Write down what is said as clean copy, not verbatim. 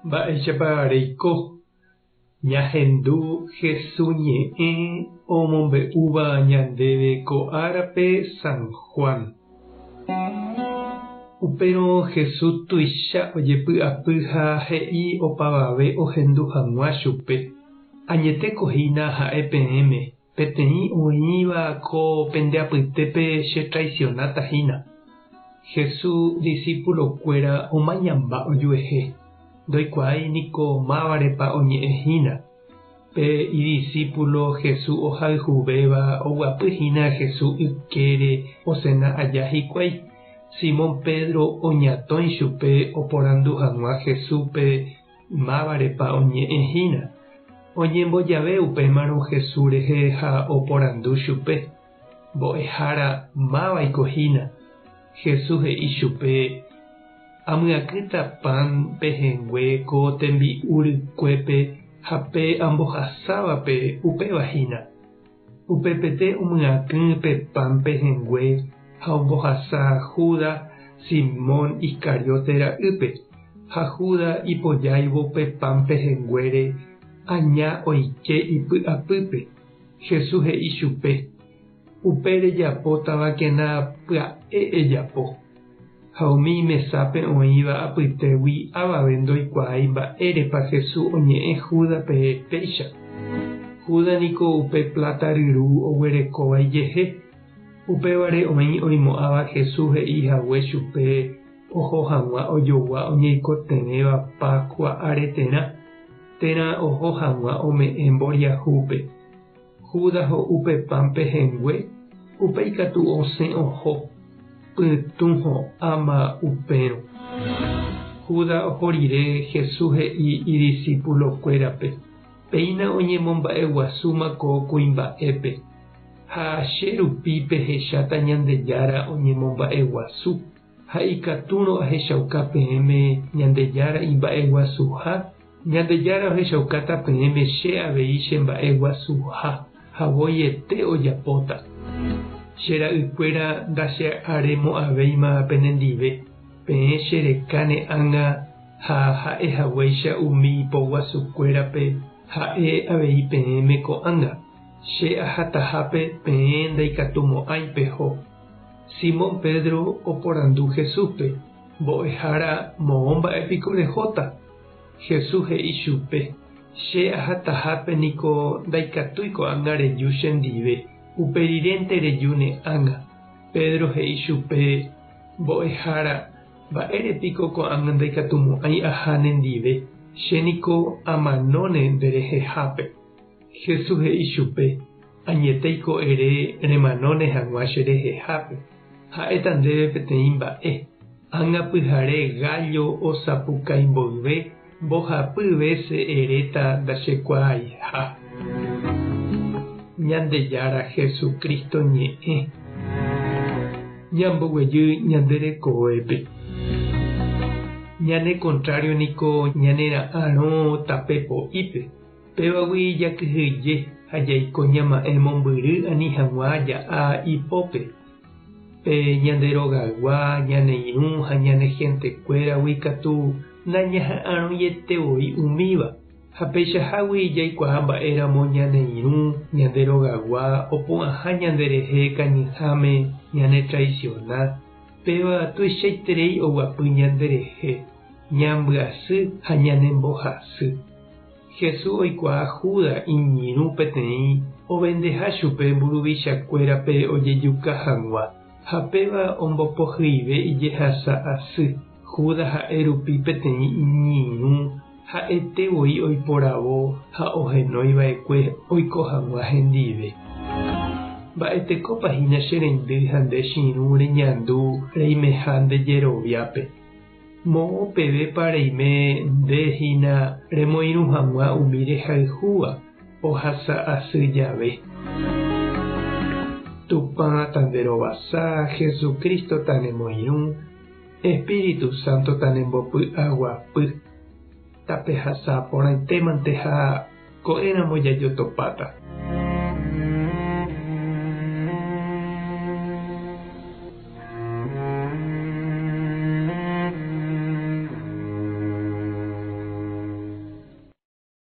Mba'éichapa reiko? Ñahendu Hesu ñe'ẽ omombe'úva ñandéve ko árape San Juan. Upérõ Hesu tuicha ojepy'apy ha he'i opavave ohendu hag̃ua chupe, Añetéko hína ha'e peẽme, Peteĩ oĩva ko pende apytépe chetraisionáta hína. Jesús disipulokuéra omañamba ojuehe, ndoikuaái niko mávarepa oñe'ẽ hína. Pe idisípulo Jesús ohayhuvéva oguapy hína Jesús ykére osena aja hikuái. Simón Pedro oñatõi chupe oporandu hag̃ua Jesúspe Mávarepa oñe'ẽ hína? Oñembojave upémarõ Jesús rehe ha oporandu chupe, Mbo'ehára, mávaiko hína? Jesús he'i chupe, Amyakỹta pan pehẽngue ko tembi'u rykuépe ha pe ambohasávape upéva hína. Upepete omyakỹ pe pan pehẽngue ha ombohasa Judas, Simón Iscariote ra'ýpe. Ha Judas ipojáivo pe pan pehẽnguére, aña oike ipy'apýpe. Jesús he'i chupe, Upe rejapótavakena pya'e ejapo. Ha umi mesápe oĩva apytégui avave ndoikuaái mba'érepa Jesús oñe'ẽ Júdaspe péicha. Judas niko upe pláta ryru oguerekóva ijehe. Upévare oĩ oimo'ãva Jesús he'i hague chupe oho hag̃ua ojogua oñeikotevẽva Páskua areterã, térã oho hag̃ua ome'ẽ mboriahúpe. Judas ho'u pe pan pehẽngue, upéi katu osẽ oho, pytũ ho'áma upérõ. Judas oho rire, Jesús he'i idisípulokuérape, Péina oñemomba'eguasúma ko kuimba'épe, ha che rupi pehecháta Ñandejára oñemomba'eguasu. Ha ikatúrõ ahechauka peẽme Ñandejára imba'eguasuha, Ñandejára ohechaukáta peẽme che avei che mba'eguasuha, ha voiete ojapóta. Che ra'ykuéra ndache'aremo'ãvéima penendive, peẽ che reka ne ág̃a ha ha'e haguéicha umi poguasukuérape ha'e avei peẽme ko'ág̃a, che ahatahápe peẽ ndaikatumo'ãi peho. Simón Pedro oporandu Jesúspe, Mbo'ehára, moõ mba'e piko rehóta? Jesús he'i chupe, Che ahatahápe niko ndaikatúi ko'ág̃a reju chendive, upe rirénte reju ne ág̃a. Pedro he'i chupe, Mbo'ehára, mba'ére piko ko'ág̃a ndaikatumo'ãi aha nendive, che niko amanóne nderehehápe. Jesús he'i chupe, Añetéiko ere remanóne hag̃ua che rehehápe, ha'éta ndéve peteĩ mba'e. Ág̃a pyhare gállo osapukái mboyve, mbohapy vése eréta ndachekuaaiha. Ñandejára Jesucristo ñe'ẽ. Ñamboguejy ñande rekovépe. Ñane kontrário niko ñanera'arõ tape po'ípe. Pévagui jakyhyje ha jaiko ñama'ẽ mombyry ani hag̃ua ja'a ipópe. Pe ñande rogaygua, ñane irũ ha ñane hentekuéragui katu nañaha'arõiete voi umíva, ha peichahágui jaikuaa mba'éramo ñane irũ, ñande rogaygua opu'ãha ñanderehe kañyháme ñanetraisiona, péva tuichaiterei oguapy ñanderehe, ñambyasy ha ñanembohasy. Jesús oikuaa Judas iñirũ peteĩ ovendeha chupe mburuvichakuérape ojejuka hag̃ua, ha péva ombopohyive ijehasa asy. Judas ha'e rupi peteĩ iñirũ ha'ete voi oiporavo ha ohenói va'ekue oiko hag̃ua hendive. Mba'etekópa hína che reindy ha nde che irũ reñandu reimeha nde jeroviápe? Moõ pevépa reime nde hína remoirũ hag̃ua umi rehayhúva ohasa asy jave? Tupã tanderovasa, Jesucristo tanemoirũ, Espíritu Santo tanembopy'aguapy. Tapehasa porãitémante ha ko'ẽramo jajotopáta.